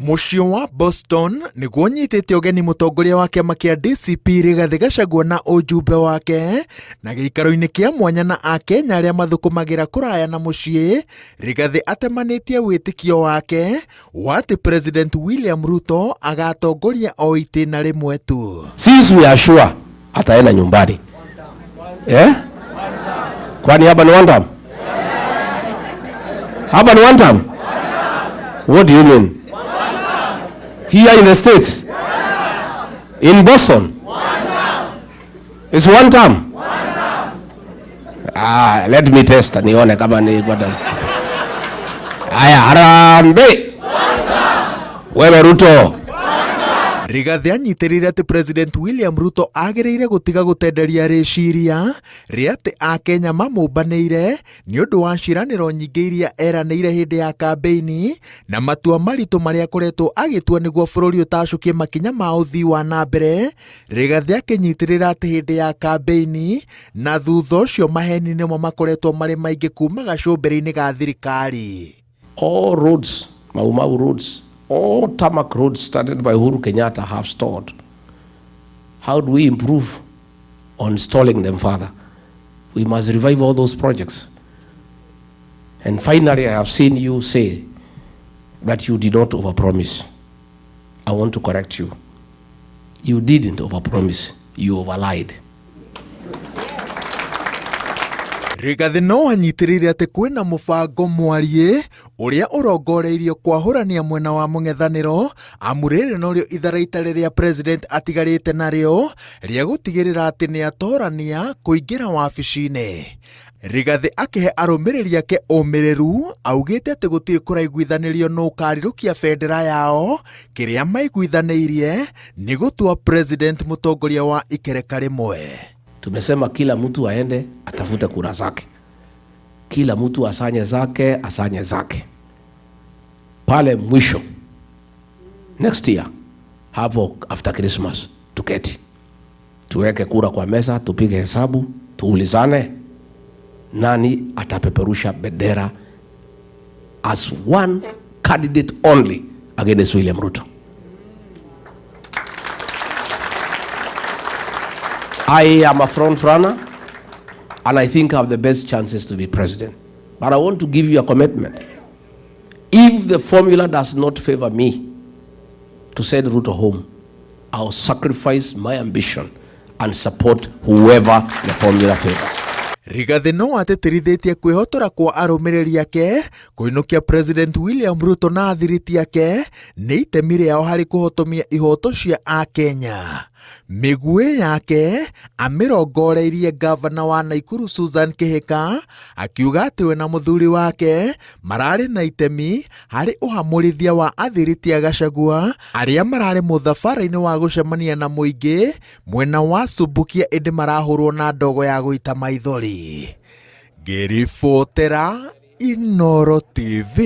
Mũciĩ wa Boston nĩguo ũnyitĩte ũgeni mũtongoria wa kĩama kĩa DCP Rigathĩ Gachagua na ũjumbe wake na gĩikaro-inĩ kĩa mwanya na Akenya arĩa mathũkũmagĩra kũraya na mũciĩ. Rigathĩ atemanĩtie wĩtĩkio wake wa atĩ President William Ruto agatongoria o itĩna rĩmwe tu. Since we are sure ataenda nyumbani. Eh? Kwani hapa ni one term? Hapa ni one term? What do you mean? Here in the States? In Boston? It's one term? Ah, let me test nione kama ni one term. Haya, harambee. Wewe Ruto. Rigathĩ anyitĩrĩire atĩ President William Ruto agĩrĩire gũtiga gũtenderia rĩciria rĩa atĩ Akenya mamũmbanĩire nĩ ũndũ wa ciĩranĩro nyingĩ iria eranĩire hĩndĩ ya kambĩini na matua maritũ marĩa akoretwo agĩtua nĩguo bũrũri ũtacũkie makinya ma ũthii wa na mbere. Rigathĩ akĩnyitĩrĩra atĩ hĩndĩ ya kambĩini na thutha ũcio maheni nĩmo makoretwo marĩ maingĩ kuma gacũmbĩrĩ-inĩ ga thirikari. All roads, Mau Mau roads, all tarmac roads started by Uhuru Kenyatta have stalled. How do we improve on stalling them further? We must revive all those projects. And finally, I have seen you say that you did not overpromise. I want to correct you. You didn't overpromise, you overlied. Rigathĩ no anyitĩrĩire atĩ kwĩna mũbango mwariĩ ũrĩa ũrongoreirio kwahũrania mwena wa mũng'ethanĩro amu rĩrĩ norĩo itharaita rĩrĩa president atigarĩte narĩo rĩa gũtigĩrĩra atĩ nĩatorania kũingĩra wabici-inĩ. Rigathĩ akĩhe arũmĩrĩri ake ũmĩrĩru augĩte atĩ gũtirĩ kũraiguithanĩrio nũ ũkarirũkia bendera yao, kĩrĩa maiguithanĩirie nĩ gũtua president mũtongoria wa ikereka rĩmwe. Tumesema kila mtu aende atafute kura zake, kila mtu asanye zake, asanye zake pale mwisho next year hapo after Christmas tuketi tuweke kura kwa meza, tupige hesabu, tuulizane nani atapeperusha bendera as one candidate only against William Ruto. I am a front runner and I think I have the best chances to be president. But I want to give you a commitment. If the formula does not favor me to send Ruto home, I'll sacrifice my ambition and support whoever the formula favors. Rigathĩ no atĩtĩrithĩtie kwĩhotora kwa arũmĩrĩri ake kũinũkia President William Ruto na athiriti ake nĩ itemi rĩao harĩ kũhotomia ihoto cia Akenya. Mĩguĩ yake amĩrongoreirie ngavana wa Naikuru Susan Kihika akiuga atĩ we na mũthuri wake mararĩ na itemi harĩ ũhamũrithia wa athiriti a Gachagua arĩa mararĩ mũthabara-inĩ wa gũcemania na mũingĩ mwena wa Subukia ĩndĩ marahũrwo na ndogo ya gũita maithori. Ngĩribotera Inooro TV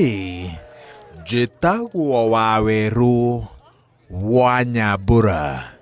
njĩtagwo Wawerũ wa Nyambura.